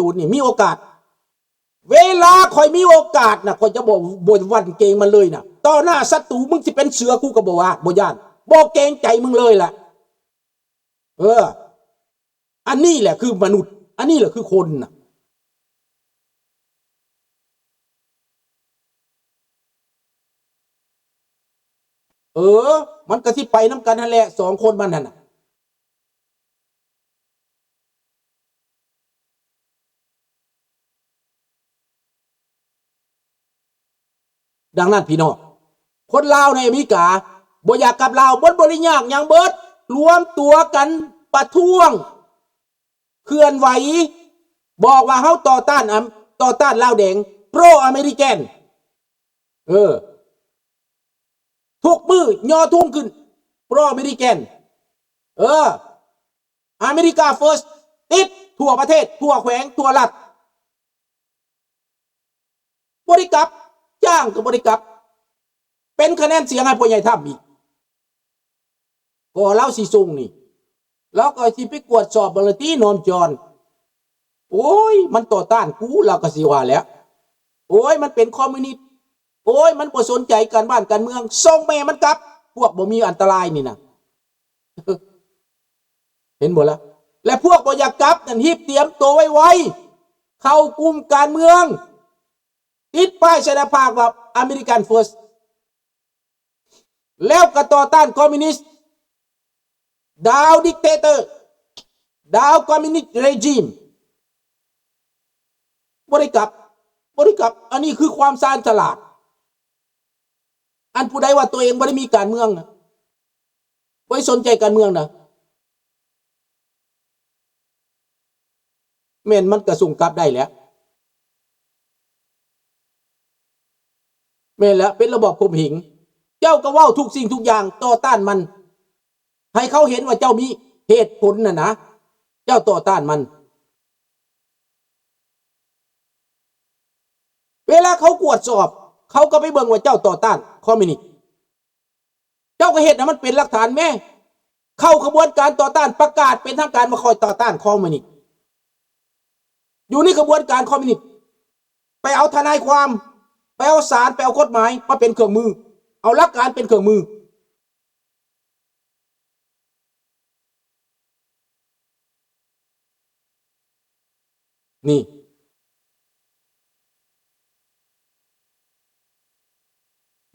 ຕູນນີ້ ມີໂອກາດ ເວລາຂ້ອຍມີໂອກາດນະ ຂ້ອຍຈະບໍ່ ບໍ່ຫວັ່ນເກງມັນເລີຍນະ. ຕໍ່ໜ້າສັດຕູ ມຶງຊິເປັນເສືອ ກູກໍບໍ່ວ່າ ບໍ່ຢ້ານ ບໍ່ເກງໃຈມຶງເລີຍລະ. ເອີ ອັນນີ້ແຫຼະຄືມະນຸດ ອັນນີ້ແຫຼະຄືຄົນນະ. ເອີ ມັນກໍຊິໄປນຳກັນຫັ້ນແຫຼະ ສອງຄົນມັນຫັ້ນນະ. ດັ່ງນັ້ນພີ່ນ້ອງ ຄົນລາວໃນອາເມລິກາບໍ່ຢາກກັບລາວ ມັນບໍ່ໄດ້ຍາກຫຍັງເບິດ ລວມຕົວກັນປະທ້ວງ ເຄື່ອນໄຫວ ບອກວ່າເຮົາຕໍ່ຕ້ານ ອຳ ຕໍ່ຕ້ານລາວແດງ ໂປຣອາເມລິກັນ ເອີ ທຸກມື້ຍໍທຸງຂຶ້ນ ໂປຣອາເມລິກັນ ເອີ ອາເມລິກາເຟີສ ຕິດທົ່ວປະເທດ ທົ່ວແຂວງ ທົ່ວລັດ ບໍ່ໄດ້ກັບ ຈ້າງກໍບໍ່ໄດ້ກັບ ເປັນຄະແນນສຽງໃຫ້ພໍ່ໃຫຍ່ທຳອີກ ກໍລາວຊິສົ່ງນີ້ ລາວກໍຊິໄປກວດສອບເບິ່ງລະຕິ ນອມຈອນ ໂອ້ຍ ມັນຕໍ່ຕ້ານກູ ລາວກໍຊິວ່າແຫຼະ ໂອ້ຍ ມັນເປັນຄອມມິວນິດ ໂອ້ຍ ມັນບໍ່ສົນໃຈການບ້ານການເມືອງ ສົ່ງແມ່ມັນກັບ ພວກບໍ່ມີອັນຕະລາຍນີ້ນະ ເຫັນບໍ່ລະ? ແລະ ພວກບໍ່ຢາກກັບນັ້ນ ຮີບຕຽມໂຕໄວໆ ເຂົ້າກຸ່ມການເມືອງ ຕິດປ້າຍໃສ່ໜ້າຜາກວ່າ American First ແລ້ວກໍຕໍ່ຕ້ານຄອມມິວນິດ ດາວດິກເຕເຕີ ດາວຄອມມິວນິດເຣຈິມ ບໍ່ໄດ້ກັບ ບໍ່ໄດ້ກັບ ອັນນີ້ຄືຄວາມຊານສະຫຼາດ ອັນຜູ້ໃດວ່າຕົວເອງບໍ່ໄດ້ມີການເມືອງນະ ບໍ່ໄດ້ສົນໃຈການເມືອງນະ ແມ່ນມັນກະສົ່ງກັບໄດ້ແຫຼະ ແມ່ນແຫຼະ ເປັນລະບອບຂົ່ມເຫງ ເຈົ້າກະເວົ້າທຸກສິ່ງທຸກຢ່າງຕໍ່ຕ້ານມັນ ໃຫ້ເຂົາເຫັນວ່າເຈົ້າມີເຫດຜົນຫັ້ນນະ ເຈົ້າຕໍ່ຕ້ານມັນ ເວລາເຂົາກວດສອບ ເຂົາກໍໄປເບິ່ງວ່າເຈົ້າຕໍ່ຕ້ານຄອມມິວນິດ ເຈົ້າກໍເຮັດໃຫ້ມັນເປັນຫຼັກຖານແມ້ ເຂົ້າຂະບວນການຕໍ່ຕ້ານ ປະກາດເປັນທາງການວ່າຂ້ອຍຕໍ່ຕ້ານຄອມມິວນິດ ຢູ່ໃນຂະບວນການຄອມມິວນິດ ໄປເອົາທະນາຍຄວາມ ໄປເອົາສານ ໄປເອົາກົດໝາຍມາເປັນເຄື່ອງມື ເອົາຫຼັກການເປັນເຄື່ອງມື. ນີ້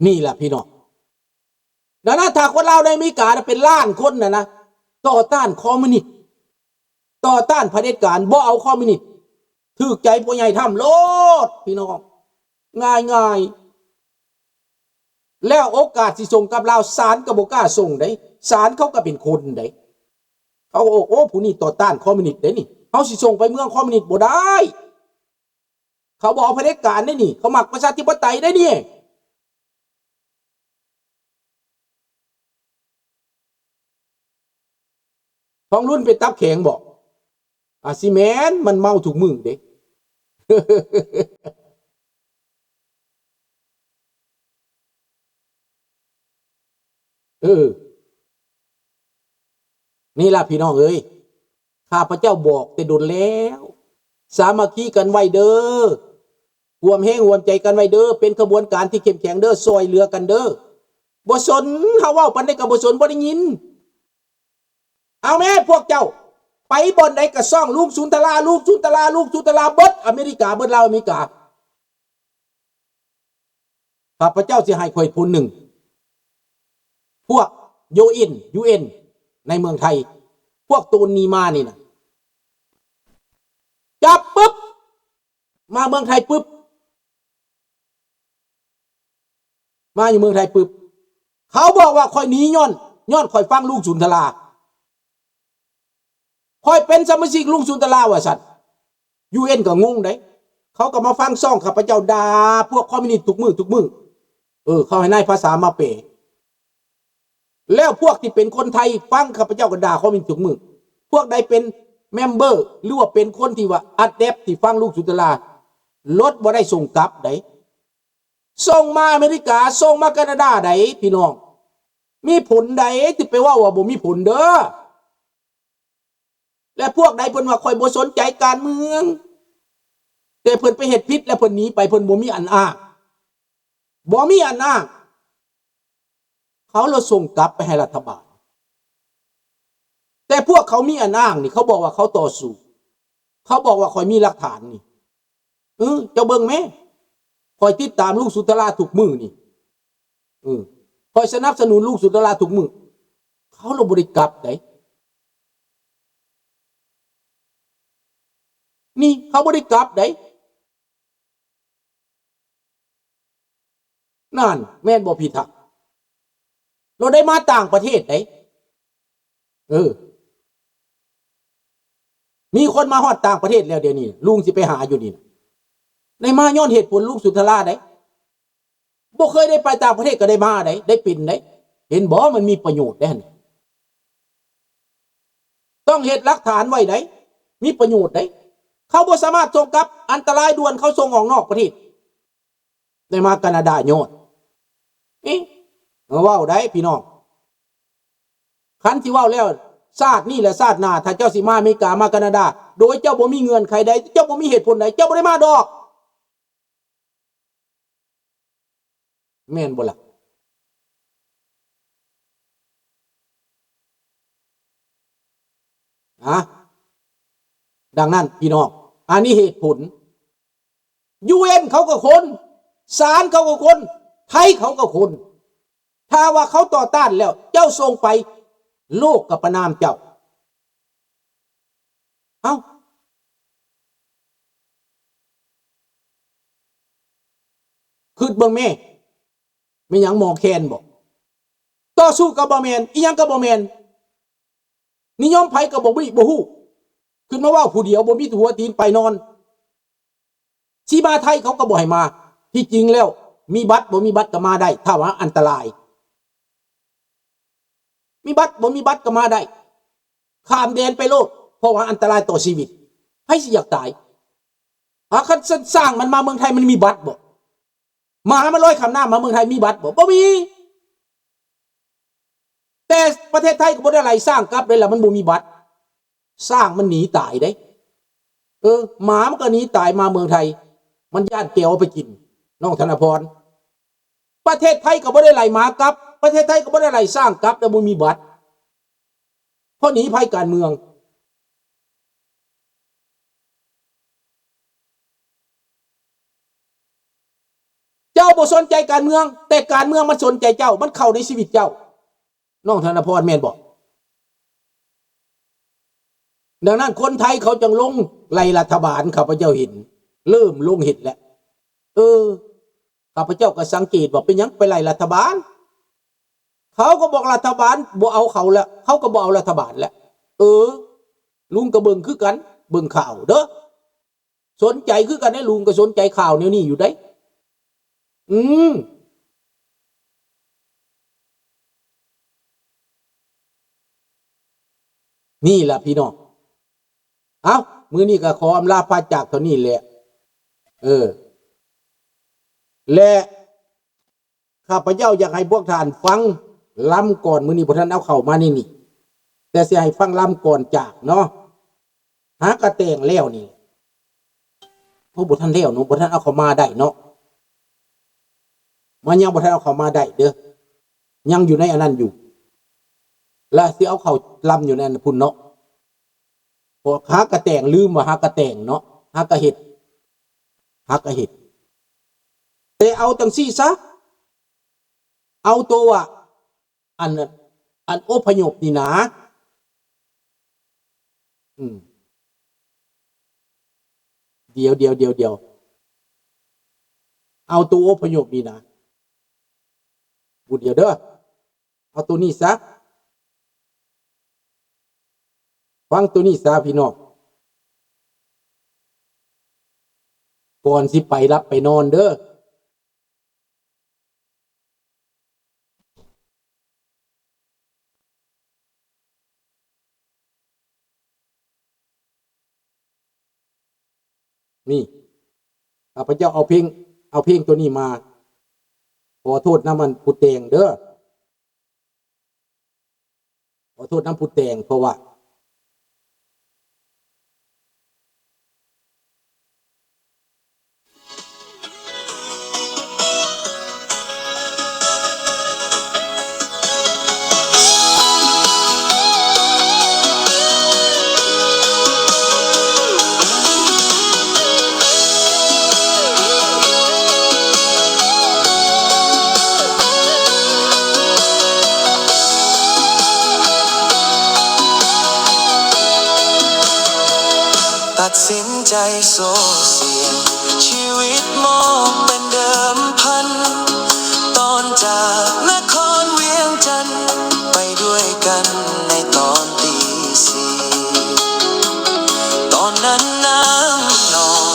ນີ້ລະພີ່ນ້ອງ ດັ່ງນັ້ນ ຖ້າຄົນລາວໃນອາເມລິການະ ເປັນລ້ານຄົນນະນະ ຕໍ່ຕ້ານຄອມມິວນິດ ຕໍ່ຕ້ານຜະເດັດການ ບໍ່ເອົາຄອມມິວນິດ ຖືກໃຈພໍ່ໃຫຍ່ທຳໂລດພີ່ນ້ອງ ງ່າຍໆ ແລ້ວໂອກາດຊິສົ່ງກັບລາວ ສານກໍບໍ່ກ້າສົ່ງເດ້ ສານເຂົາກໍເປັນຄົນເດ້ ເຂົາກໍ ໂອ້ ຜູ້ນີ້ຕໍ່ຕ້ານຄອມມິວນິດເດ້ນີ້ ເຮົາຊິສົ່ງໄປເມືອງຄອມມິວນິດບໍ່ໄດ້ ເຂົາບໍ່ເອົາຜະເດັດການເດ້ນີ້ ເຂົາມັກປະຊາທິປະໄຕເດ້ນີ້ ທອງລຸນເປັນຕັບແຂງບໍ? ອາ ຊິແມ່ນ ມັນເມົາທຸກມື້ເດ້. ເອີ ນີ້ລະພີ່ນ້ອງເອີຍ ຂ້າພະເຈົ້າບອກແຕ່ດົນແລ້ວ ສາມັກຄີກັນໄວ້ເດີ ຮ່ວມແຮງຮ່ວມໃຈກັນໄວ້ເດີ ເປັນຂະບວນການທີ່ເຂັ້ມແຂງເດີ ຊ່ອຍເຫຼືອກັນເດີ ບໍ່ສົນ ເຮົາເວົ້າປານໃດກໍບໍ່ສົນ ບໍ່ໄດ້ຍິນ. ເອົາແມ້ພວກເຈົ້າ ໄປບ່ອນໃດກໍຊ່ອງ ລຸງສຸນທະລາ ລຸງສຸນທະລາ ລຸງສຸນທະລາ ເບິດອາເມລິກາ ເບິດລາວອາເມລິກາ. ຂ້າພະເຈົ້າຊິໃຫ້ຂ້ອຍຜົນໜຶ່ງ ພວກ UN UN ໃນເມືອງໄທ ພວກໂຕນນີ້ມານີ້ນະ ຈັບປຶບ ມາເມືອງໄທປຶບ ມາຢູ່ເມືອງໄທປຶບ ເຂົາບອກວ່າຂ້ອຍໜີຍ້ອນ ຍ້ອນຂ້ອຍຟັງລຸງສຸນທະລາ ຂ້ອຍເປັນສະມາຊິກລຸງສຸນທະລາວ່າຊັ້ນ UN ກໍງົງເດ້ ເຂົາກໍມາຟັງຊ່ອງຂ້າພະເຈົ້າດ່າພວກຄອມມິວນິດທຸກມື້ ທຸກມື້ ເອີ ເຂົາໃຫ້ນາຍພາສາມາແປ ແລ້ວພວກທີ່ເປັນຄົນໄທຟັງຂ້າພະເຈົ້າກໍດ່າຄອມມິວນິດທຸກມື້ ພວກໃດເປັນເມັມເບີ ຫຼືວ່າເປັນຄົນທີ່ວ່າອາແດັບ ທີ່ຟັງລຸງສຸນທະລາ ລົດບໍ່ໄດ້ສົ່ງກັບໃດ ສົ່ງມາອາເມລິກາ ສົ່ງມາການາດາໃດພີ່ນ້ອງ ມີຜົນໃດ ທີ່ໄປເວົ້າວ່າບໍ່ມີຜົນເດີ. ແລະ ພວກໃດເພິ່ນວ່າຂ້ອຍບໍ່ສົນໃຈການເມືອງ ຕ່ເພິ່ນໄປເຮັດຜິດແລ້ວເພິ່ນໜີໄປ ເພິ່ນບໍ່ມີອັນອ້າງ ບໍ່ມີອັນອ້າງ ເຂົາລະສົ່ງກັບໄປໃຫ້ລັດຖະບານ. ແຕ່ພວກເຂົາມີອັນອ້າງນີ້ ເຂົາບອກວ່າເຂົາຕໍ່ສູ້ ເຂົາບອກວ່າຂ້ອຍມີຫຼັກຖານນີ້ ເອີ ເຈົ້າເບິ່ງແມ້ ຂ້ອຍຕິດຕາມລຸງສຸນທະລາທຸກມື້ນີ້ ເອີ ຂ້ອຍສະໜັບສະໜູນລຸງສຸນທະລາທຸກມື້ ເຂົາລະບໍ່ໄດ້ກັບໃດ໋ ນີ້ເຂົາບໍ່ໄດ້ກັບໃດ໋. ນັ້ນແມ່ນບໍ່ ພິທັກ? ລາວໄດ້ມາຕ່າງປະເທດໃດ໋ ເອີ ມີຄົນມາຮອດຕ່າງປະເທດແລ້ວ ດຽວນີ້ລຸງຊິໄປຫາຢູ່ນີ້ ໄດ້ມາຍ້ອນເຫດຜົນລຸງສຸນທະລາໃດ໋ ບໍ່ເຄີຍໄດ້ໄປຕ່າງປະເທດກໍໄດ້ມາໃດ໋ ໄດ້ເປັນໃດ໋ ເຫັນບໍ່ ມັນມີປະໂຫຍດໃດ໋ຫັ້ນ ຕ້ອງເຮັດຫຼັກຖານໄວ້ໃດ໋ ມີປະໂຫຍດໃດ໋ ເຂົາບໍ່ສາມາດສົ່ງກັບ ອັນຕະລາຍດ່ວນ ເຂົາສົ່ງອອກນອກປະເທດ ໄດ້ມາການາດາຍ້ອນ ເອີ ເວົ້າໄດ້ພີ່ນ້ອງ ຄັນຊິເວົ້າແລ້ວ ຊາດນີ້ແຫຼະຊາດໜ້າ ຖ້າເຈົ້າຊິມາອາເມລິກາ ມາການາດາ ໂດຍເຈົ້າບໍ່ມີເງື່ອນໄຂໃດ ເຈົ້າບໍ່ມີເຫດຜົນໃດ ເຈົ້າບໍ່ໄດ້ມາດອກ ແມ່ນບໍ່ລະ? ຮະ? ດັ່ງນັ້ນພີ່ນ້ອງ ອັນນີ້ເຫດຜົນ ຢູເອັນ ເຂົາກໍຄົນ ສານເຂົາກໍຄົນ ໄທເຂົາກໍຄົນ ຖ້າວ່າເຂົາຕໍ່ຕ້ານແລ້ວ ເຈົ້າສົ່ງໄປ ໂລກກໍປະນາມເຈົ້າ. ເອົ້າ ຄິດເບິ່ງແມ້ ແມ່ນຫຍັງໝໍແຄນບໍ? ຕໍ່ສູ້ກໍບໍ່ແມ່ນ ອີຫຍັງກໍບໍ່ແມ່ນ ນິຍົມໃຜກໍບໍ່ມີ ບໍ່ຮູ້ ຂຶ້ນມາເວົ້າຜູ້ດຽວ ບໍ່ມີຫົວຕີນໄປນອນ. ຊິມາໄທເຂົາກໍບໍ່ໃຫ້ມາ ທີ່ຈິງແລ້ວ ມີບັດບໍ່ມີບັດກໍມາໄດ້ ຖ້າວ່າອັນຕະລາຍ ມີບັດບໍ່ມີບັດກໍມາໄດ້ ຂ້າມແດນໄປໂລດ ເພາະວ່າອັນຕະລາຍຕໍ່ຊີວິດ ໃຜຊິຢາກຕາຍ? ຫາ ຄັນຊ້າງມັນມາເມືອງໄທ ມັນມີບັດບໍ່? ໝາມັນລອຍຂ້າມນ້ຳມາເມືອງໄທ ມີບັດບໍ່? ບໍ່ມີ. ແຕ່ປະເທດໄທກໍບໍ່ໄດ້ໄລ່ຊ້າງກັບເດ້ລະ ມັນບໍ່ມີບັດ ຊ້າງມັນໜີຕາຍເດ້. ເອີ ໝາມັນກໍໜີຕາຍມາເມືອງໄທ ມັນຢ້ານແກວເອົາໄປກິນ ນ້ອງທະນະພອນ. ປະເທດໄທກໍບໍ່ໄດ້ໄລ່ໝາກັບ ປະເທດໄທກໍບໍ່ໄດ້ໄລ່ຊ້າງກັບ ແຕ່ບໍ່ມີບັດ ເພາະໜີໄພການເມືອງ. ເຈົ້າບໍ່ສົນໃຈການເມືອງ ແຕ່ການເມືອງມັນສົນໃຈເຈົ້າ ມັນເຂົ້າໃນຊີວິດເຈົ້າ ນ້ອງທະນະພອນ ແມ່ນບໍ່? ດັ່ງນັ້ນຄົນໄທເຂົາຈັ່ງລົງໄລ່ລັດຖະບານ ຂ້າພະເຈົ້າເຫັນ ເລີ່ມລົງເຮັດແລ້ວ. ເອີ ຂ້າພະເຈົ້າກໍສັງເກດວ່າເປັນຫຍັງໄປໄລ່ລັດຖະບານ ເຂົາກໍບອກລັດຖະບານບໍ່ເອົາເຂົາແລ້ວ ເຂົາກໍບໍ່ເອົາລັດຖະບານແລ້ວ. ເອີ ລຸງກໍເບິ່ງຄືກັນ ເບິ່ງຂ່າວເດີ ສົນໃຈຄືກັນເດ້ ລຸງກໍສົນໃຈຂ່າວແນວນີ້ຢູ່ເດ້. ອືມ ນີ້ລະພີ່ນ້ອງ. ເອົ້າ ມື້ນີ້ກໍຂໍອຳລາພາຈາກເທົ່ານີ້ແຫຼະ. ເອີ ແລະ ຂ້າພະເຈົ້າຢາກໃຫ້ພວກທ່ານຟັງລຳກ່ອນ ມື້ນີ້ບໍ່ທັນເອົາເຂົ້າມາໃນນີ້ ແຕ່ຊິໃຫ້ຟັງລຳກ່ອນຈາກເນາະ ຫາກະແຕ່ງແລ້ວນີ້. ໂອ້ ບໍ່ທັນແລ້ວເນາະ ບໍ່ທັນເອົາເຂົ້າມາໄດ້ເນາະ ມັນຍັງບໍ່ທັນເອົາເຂົ້າມາໄດ້ເດີ ຍັງຢູ່ໃນອັນນັ້ນຢູ່ ລະຊິເອົາເຂົ້າລຳຢູ່ໃນອັນພຸ້ນເນາະ. ພວກຫາກະແຕ່ງ ລືມວ່າຫາກະແຕ່ງເນາະ ຫາກະເຮັດ ຫາກະເຮັດ. ແຕ່ເອົາຈັ່ງຊີ້ຊະ ເອົາໂຕວ່າ ອັນ ອັນອົບພະຍົບນີ້ນາ ອືມ ດຽວ ດຽວ ດຽວ ດຽວ ເອົາໂຕອົບພະຍົບນີ້ນາ ດຽວເດີ ເອົາໂຕນີ້ຊະ ຟັງໂຕນີ້ຊະພີ່ນ້ອງ ກ່ອນຊິໄປຫຼັບໄປນອນເດີ. ນີ້ ຂ້າພະເຈົ້າເອົາເພງ ເອົາເພງໂຕນີ້ມາ ຂໍໂທດນຳອັນຜູ້ແຕ່ງເດີ ຂໍໂທດນຳຜູ້ແຕ່ງ ເພາະວ່າ ຕັດສິນໃຈໂຊສ່ຽງ ຊີວິດມອບເປັນເດີມພັນ ຕອນຈາກນະຄອນວຽງຈັນ ໄປດ້ວຍກັນໃນຕອນຕີສີ່ ຕອນນັ້ນນ້ຳນອງ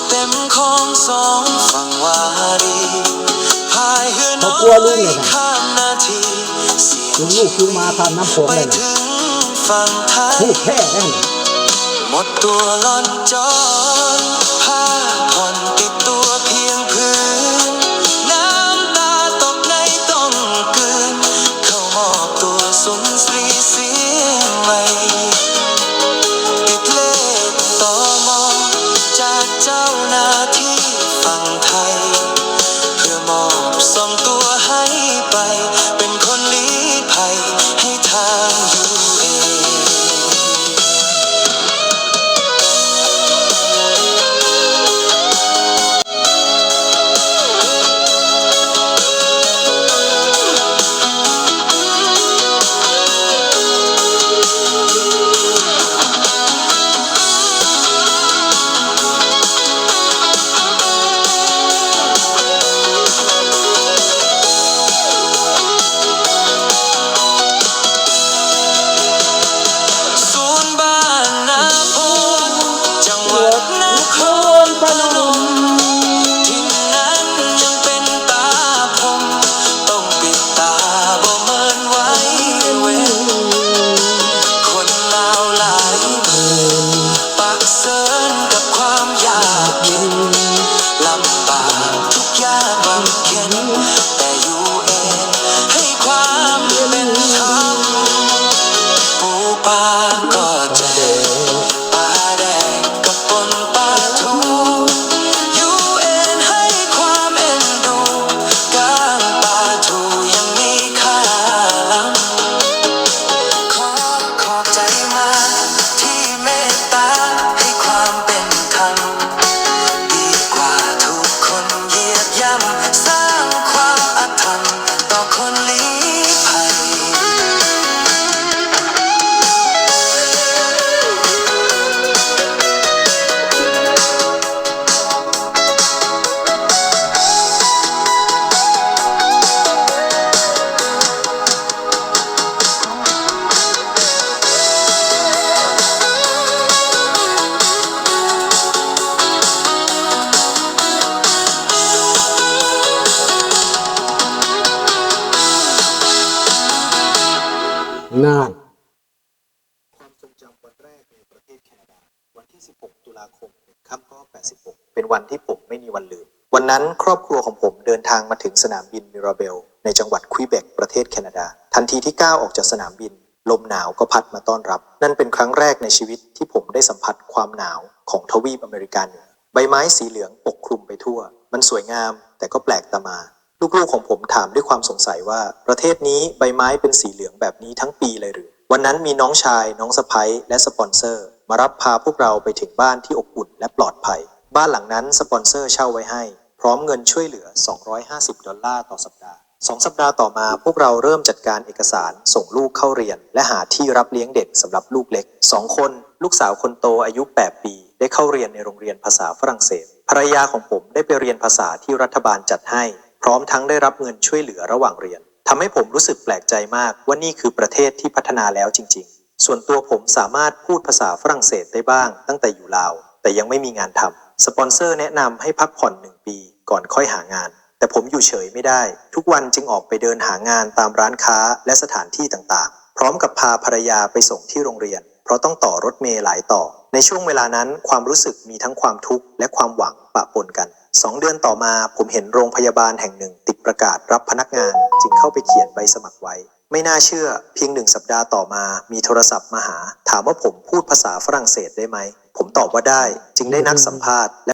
ເຕັມຂອງສອງຝັ່ງວາຣີ ພາຍເຮືອນ້ອຍຂ້າມນາທີ ສຽງ ຈູງລູກຈູງໝາຂ້າມນ້ຳຂອງໄປເລີຍນະ ເຖິງຝັ່ງໄທ ຮູ້ແທ້ແລ້ວນີ້ ໝົດຕົວລ່ອນຈອນ ຜ້າຜ່ອນຕິດຕົວພຽງຜືນ ນ້ຳຕາຕົກໃນຕ້ອງກືນ ເຂົ້າມອບຕົວສຸນສຣີສຽງໃໝ່ ຕິດເລກຕໍມໍ ຈາກເຈົ້າໜ້າທີ່ຝັ່ງໄທ ເພື່ອມອບສອງຕົວໃຫ້ໄປ ເປັນຄົນລີ້ໄພໃຫ້ທາງ ຢູເອ ສູນບ້ານນາໂພນ ຈັງຫວັດນະຄອນພະນົມ ຖິ່ນນັ້ນຍັງເປັນຕາພົມ ຕ້ອງປິດຕາບໍ່ເມີນໄວເວັນ ຄົນລາວຫຼາຍໝື່ນ ປະເຊີນກັບຄວາມຍາກເຂັນ ລຳບາກທຸກຍາກບຳເພັນ ແຕ່ຢູເອັນໃຫ້ຄວາມເປັນທຳ ປູປາກໍແຈກ ປາແດກກັບປົ່ນປາທູ ຢູເອັນໃຫ້ຄວາມເອັນດູ ກ້າງປາທູຍັງມີຄ່າລ້ຳ ຂໍຂອບໃຈມາກທີ່ເມດຕາໃຫ້ຄວາມເປັນທຳ ດີກວ່າທຸກຄົນຢຽບຢ່ຳ ສ້າງຄວາມອະທຳຕໍ່ຄົນລີ້ໄພ. ນັ້ນ ຄວາມຊົງຈຳວັນແລກໃນປະເທດແຄນາດາ ວັນທີສິບຫົກ ຕຸລາຄົມ ໜຶ່ງຄ່ຳກໍ ແປດສິບຫົກ ເປັນວັນທີ່ຜົມໄມ່ມີວັນລືມ. ວັນນັ້ນຄອບຄົວຂອງຜົມເດີນທາງມາເຖິງສະໜາມບິນມິຣາເບລ ໃນຈັງຫວັດຄວິເບັກ ປະເທດແຄນາດາ. ທັນທີທີ່ກ້າວອອກຈາກສະໜາມບິນ, ລົມໜາວກໍພັດມາຕ້ອນຮັບ. ນັ້ນເປັນຄັ້ງແລກໃນຊີວິດທີ່ຜົມໄດ້ສຳຜັດຄວາມໜາວຂອງທະວີບອາເມລິກາເໜືອ. ໃບໄມ້ສີເຫຼືອງປົກຄລຸມໄປທົ່ວ. ມັນສວຍງາມ, ແຕ່ກໍແປກຕາມາ. ລູກໆຂອງຜົມຖາມດ້ວຍຄວາມສົງໄສວ່າ, ປະເທດນີ້ໃບໄມ້ເປັນສີເຫຼືອງແບບນີ້ທັງປີເລີຍຫຼື? ວັນນັ້ນມີນ້ອງຊາຍ, ນ້ອງສະໃພ້ ແລະ ສະປອນເຊີ ມາຮັບພາພວກເຮົາໄປເຖິງບ້ານທີ່ອົບອຸ່ນ ແລະ ປອດໄພ. ບ້ານຫຼັງນັ້ນສະປອນເຊີເຊົ່າໄວ້ໃຫ້, ພ້ອມເງິນຊ່ວຍເຫຼືອ ສອງຮ້ອຍຫ້າສິບ ດອນລາຕໍ່ສັບດາ. ສອງສັບດາຕໍ່ມາ, ພວກເຮົາເລີ່ມຈັດການເອກະສານສົ່ງລູກເຂົ້າຮຽນ ແລະ ຫາທີ່ຮັບລ້ຽງເດັກສຳລັບລູກເລັກສອງຄົນ. ລູກສາວຄົນໂຕອາຍຸ ແປດ ປີ ໄດ້ເຂົ້າຮຽນໃນໂຮງຮຽນພາສາຝຣັ່ງເສດ. ພັນລະຍາຂອງຜົມໄດ້ໄປຮຽນພາສາທີ່ລັດຖະບານຈັດໃຫ້, ພ້ອມທັງໄດ້ຮັບເງິນຊ່ວຍເຫຼືອລະຫວ່າງຮຽນ. ທຳໃຫ້ຜົມຮູ້ສຶກແປກໃຈມາກວ່ານີ້ຄືປະເທດທີ່ພັດທະນາແລ້ວຈິງໆ. ສ່ວນຕົວຜົມສາມາດພູດພາສາຝຣັ່ງເສດໄດ້ບ້າງຕັ້ງແຕ່ຢູ່ລາວ, ແຕ່ຍັງໄມ່ມີງານທຳ. ສະປອນເຊີແນະນຳໃຫ້ພັກຜ່ອນໜຶ່ງປີ ກ່ອນຄ່ອຍຫາງານ, ແຕ່ຜົມຢູ່ເສີຍໄມ່ໄດ້, ທຸກວັນຈຶ່ງອອກໄປເດີນຫາງານຕາມຮ້ານຄ້າ ແລະ ສະຖານທີ່ຕ່າງໆ, ພ້ອມກັບພາພັນລະຍາໄປສົ່ງທີ່ໂຮງຮຽນ, ເພາະຕ້ອງຕໍ່ລົດເມຫຼາຍຕໍ່. ໃນຊ່ວງເວລານັ້ນ, ຄວາມຮູ້ສຶກມີທັງຄວາມທຸກ ແລະ ຄວາມຫວັງປະປົນກັນ. ສອງເດືອນຕໍ່ມາ, ຜົມເຫັນໂຮງພະຍາບານແຫ່ງໜຶ່ງຕິດປະກາດຮັບພະນັກງານ, ຈຶ່ງເຂົ້າໄປຂຽນໃບສະໝັກໄວ້. ໄມ່ໜ້າເຊື່ອ, ພຽງໜຶ່ງສັບດາຕໍ່ມາ, ມີໂທລະສັບມາຫາ, ຖາມວ່າຜົມພູດພາສາຝຣັ່ງເສດໄດ້ໄໝ? ຜົມຕອບວ່າໄດ້, ຈຶ່ງໄດ້ນັດສຳພາດ ແລ